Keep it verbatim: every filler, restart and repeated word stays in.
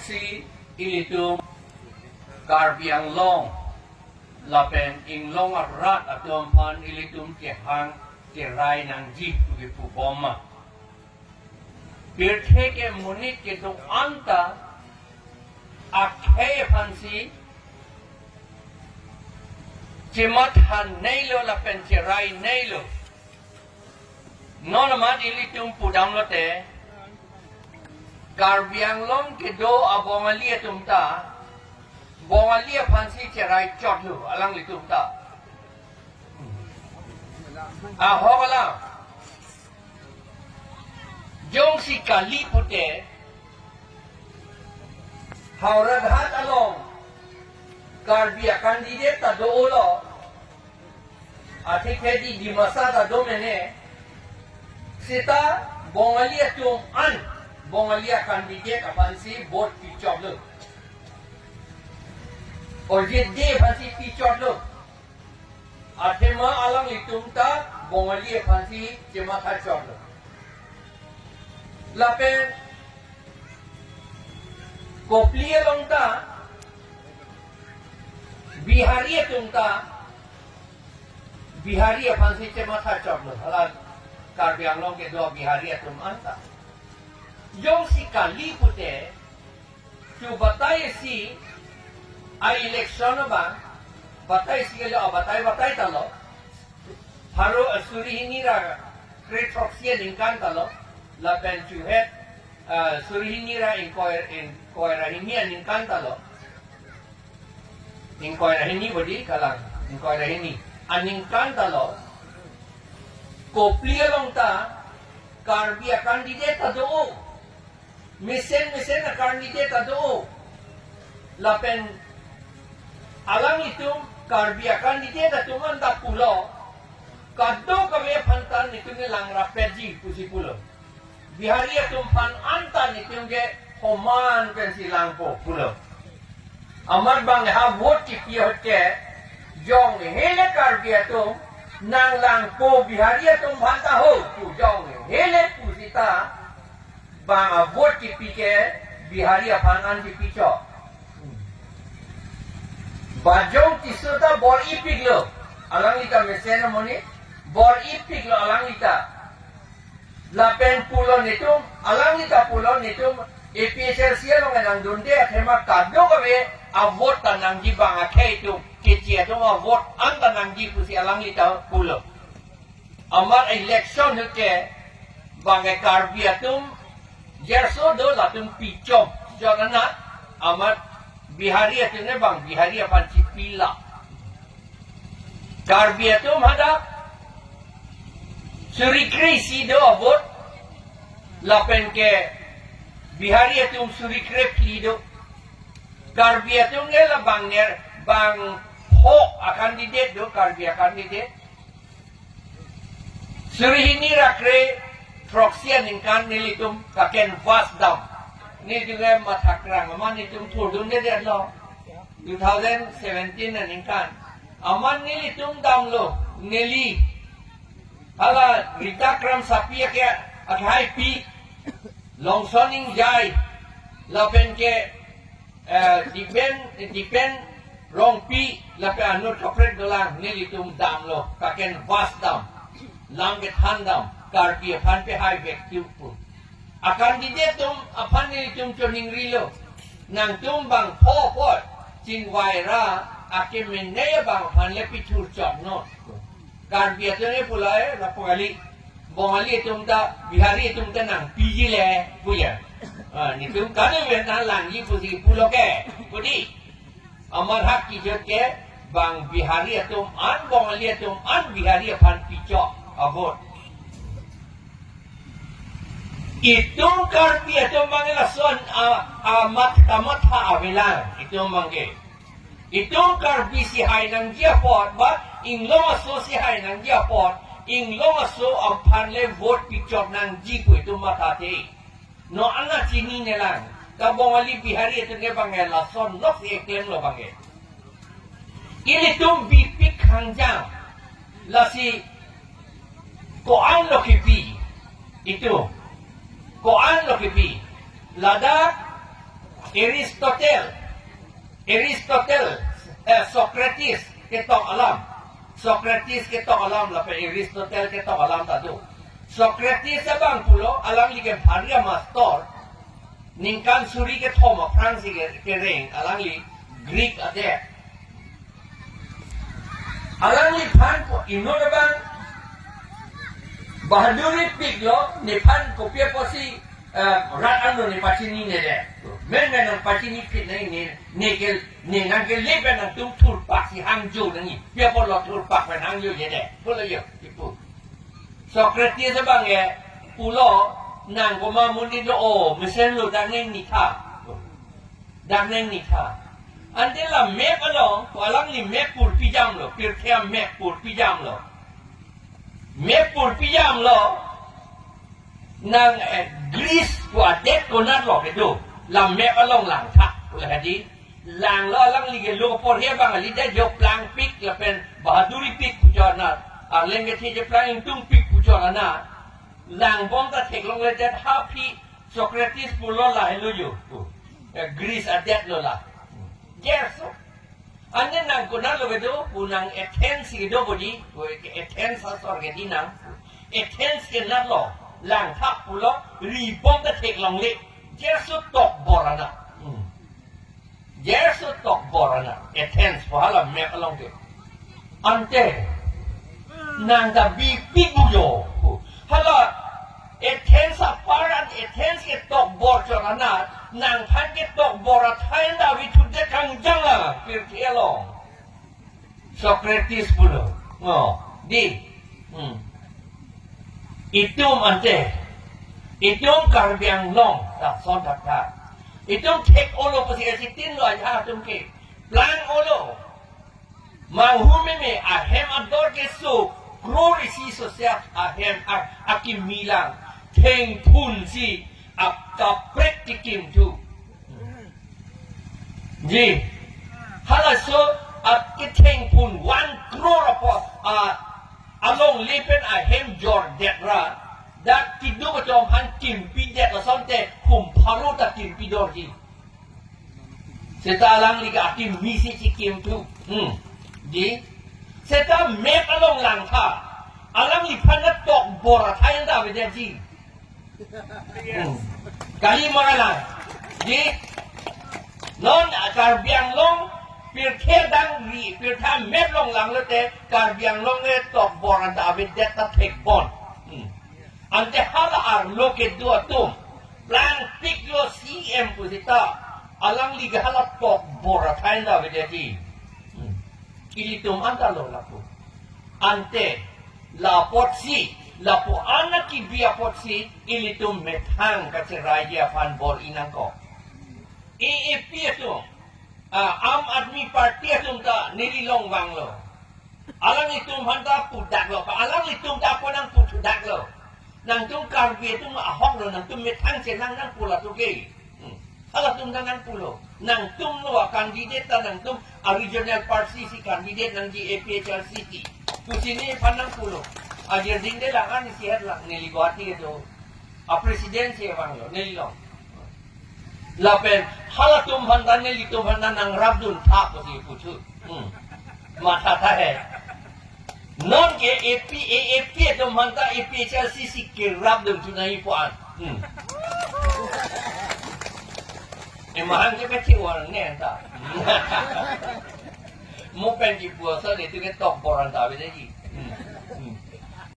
Si ilitum Karbi Anglong lapen inglong arat atum aphan ilitum kehang kerai nangji pu kepubom ma. Pirthe ke monit kedo-an ta akhei aphansi chematha neilo lapen cherai neilo. Non amat ilitum pudamlote, Karbi Anglong kedo a-Bongali atum ta Bongali aphansi cherai chotlo alanglitum ta. Ahok alam. Jongsi kali pute, Howraghat along Karbi a-candidate ta dolo, atheke di Dimasa ta do mene, seta Bongali atum an Bongali a-candidate aphansi vote pichotlo. Ojit de aphansi pichotlo. Athema alanglitum ta Bongali aphansi chematha chotlo. Lapen Kopili along ta Bihari atum ta Bihari aphansi chematha chotlo. Hala Karbi Anglong kedo Bihari atum an ta. Jongsi kali pute, chu batai isi a-election abang, batai isi kali, a batai batai talo. Pharo, eh, suri hini ra kre throksi aningkan talo. Lapen chuhet, eh, suri hini ra ingkoi, ingkoi ra hini aningkan talo. Ingkoi ra hini bodi kalang, ingkoi ra hini aningkan talo. Kopili along ta Karbi a-candidate ta do. Mesen mesen a-candidate ta do. Lapen alanglitum Karbi a-candidate atum an ta pulo, kadokave aphan ta netum ke langrapetji pusi pulo. Bihari atum aphan an ta netum ke homan pensi langpo pulo. Amat bang ha vote kipi ahut ke, jong hele Karbi atum nanglangpo Bihari atum aphan ta ho pu, jong hele pusita bang a-vote kipi ke Bihari aphan an kipi chot. Bajong Tisso ta bor-ipiklo, alangli ta mesen amonit, bor-ipiklo alangli ta. Lapen pulo netum, alangli ta pulo netum A P H L C along nangdunde athema kadokave a-vote ta nangji bang akhei atum, keche atum a-vote an ta nangji pusi alangli ta pulo. Amat election ahut ke bang ke Karbi atum jerso do latum pichom. Jona na amat Bihari atum ke bang Bihari aphan chipila. Karbi atum hadak suri kre isi do a-vote, lapen ke Bihari atum suri kre phli do. Karbi atum ke la bang ner, bang pho a-candidate do, Karbi a-candidate. Suri hini ra kre throksi aningkan nelitum kaken vas dam. Nelitum ke mathakrang amat nelitum thurdundedetlo. Two thousand seventeen aningkan. Amat nelitum damlo, neli. Hala Rita Kramsapi ke akhai pi. Longson Ingjai. Lapen ke eh, Dipen, Dipen Rongpi lapen anut kaprek dolang nelitum damlo, kaken vas dam, lam kethan dam, Karbi aphan pehai vek tu pu. A-candidate atum aphan nelitum choningrilo, nangtum bang pho pho chingvai ra akemene abang aphan le pithur chot non. Karbi atum ne pulai lapu kali. Bongali atum ta, Bihari atum ta nangpiji le puya. Ah, netum kanu ven nang langji pusi pulo ke. Pudi. Amat hak kijot ke bang Bihari atum an, Bongali atum an Bihari aphan pichot a-vote. Itum Karbi atum bang lason a, amat kamatha avelang itum bang ke. Itum Karbi si hai nangji apot, ba inglong aso si hai nangji apot, inglong aso aphan le vote pichot nangji pu itum mathathe. Non ana chinine lang. Ka Bongali Bihari atum ke bang ke lason nok si klemlo bang ke. Ilitum bipik hangjang. Lasi ko-an lo kipi. Itum. Ko-an lo kipi. Ladak Aristotle, Aristotle, eh, Socrates ketok alam. Socrates ketok alam lapen Aristotle ketok alam ta do. Socrates abang pulo, alangli ke bhari amastor, ningkan suri kethom aphrangsi ke, kereng, alangli Greek adet. Alangliphan ko inut abang bahaduri piklo, nephan kopi apotsi, eh, rat angno ne pachinine de. Menmen nangpachini phit nangji, ne, ne ke, ne nangkele pen nangtum thurpak si hangjo nangji. Pi apotlo thurpak pen hangjoje de. Pulo jo, ipu. Socrates abang ke pulo, nang komat amonit lo, o, mesenlo, dak nangni tha. Dak nangni tha. Ante la map along, ko alangli map pur pijamlo, pirthe amap pur pijamlo. Map pur pijamlo, nang, eh, Greece ko adet konatlo kedo, la map along langtha, ko la hadi. Langlo, alangli ke lo porhe abang, ali dak jo plangpik lapen bahaduri pik pu chot anat. Arleng kethe je plang ingtungpik pu chot anat. Langbom ta theklongledet, ha phi Socrates pulo la helo jo. Eh, Greece adet lo la. Gerso. Ante nang konatlo kedo, pu nang Athens kedo bodi, pu Athens asor ke di nang. Athens kenatlo, langtha pulo, ribom ta theklongle. Gerso tokbor anat. Hmm. Gerso tokbor anat, Athens pu hala map along ke. Ante, nang ta bipik bujo. Hala, Athens apar an Athens ketokbor chot anat, nangphan ketokbor athai anta avi thudet kangjang la, pirthe along. Socrates pulo. Ngo, di. Hmm. Itum ante. Itum Karbi Anglong, ta son thakthak. Itum thek-olo pusi esi tin lo aja atum ke. Plang-olo. Manghu meme ahem ador keso, crore isi sosiap ahem a-, akimi lang. Thengphun si ap kaprek kikim tu. Ji. Halaso akethengphun one crore apo, a, alongle pen ahem jordet ra, dak kedo kachom aphan kimpidet asonte hum pharo ta kimpi dorji. Seta alangli ke akimi si chikim tu. Hmm. Ji. Seta map along langtha. Alangliphan ta tokbor athai anta avedetji. Hmm. Kali ma kalang. Di non Karbi Anglong pirthe dang ri, pirthe map along langlote Karbi Anglong ke tokbor anta avedet ta thekbon. Hmm. Ante hala arlo kedo atum plangpiklo C M pusita alangli ke hala tokbor athai anta avedetji. Hmm. Ilitum anta lo lapu. Ante, la apotsi, lapu-an akibi apotsi, ilitum methang kacheraiji aphan bor-i nangkok. A A P atum, ah, Aam Aadmi Party atum ta neli along vanglo. Alanglitum aphan ta pudaklo, alanglitum ta ako nangputhudaklo. Nangtum Karbi atum ahoklo, nangtum methang chenang nangpulo tu ke. Hmm. Halatum ta nangpulo. Nangtum lo a-candidate ta nangtum a-regional party si candidate nangji A P H L C si. Pusi nephan nangpulo. Ajirding de lang ani sihat lang neli Guwahati kedo. A-president si vanglo, neli along. Lapen halatum aphan ta nelitum aphan ta nangrapdun tha pusi puthu. Hmm. Matha tha he. Non ke A P, A A P atum aphan ta A P H L C si kerapdun thu nangji pu an. Hmm. Emahan ke bethi war ne ta. Mo pen kipu aso de tu ke tokbor anta aveji.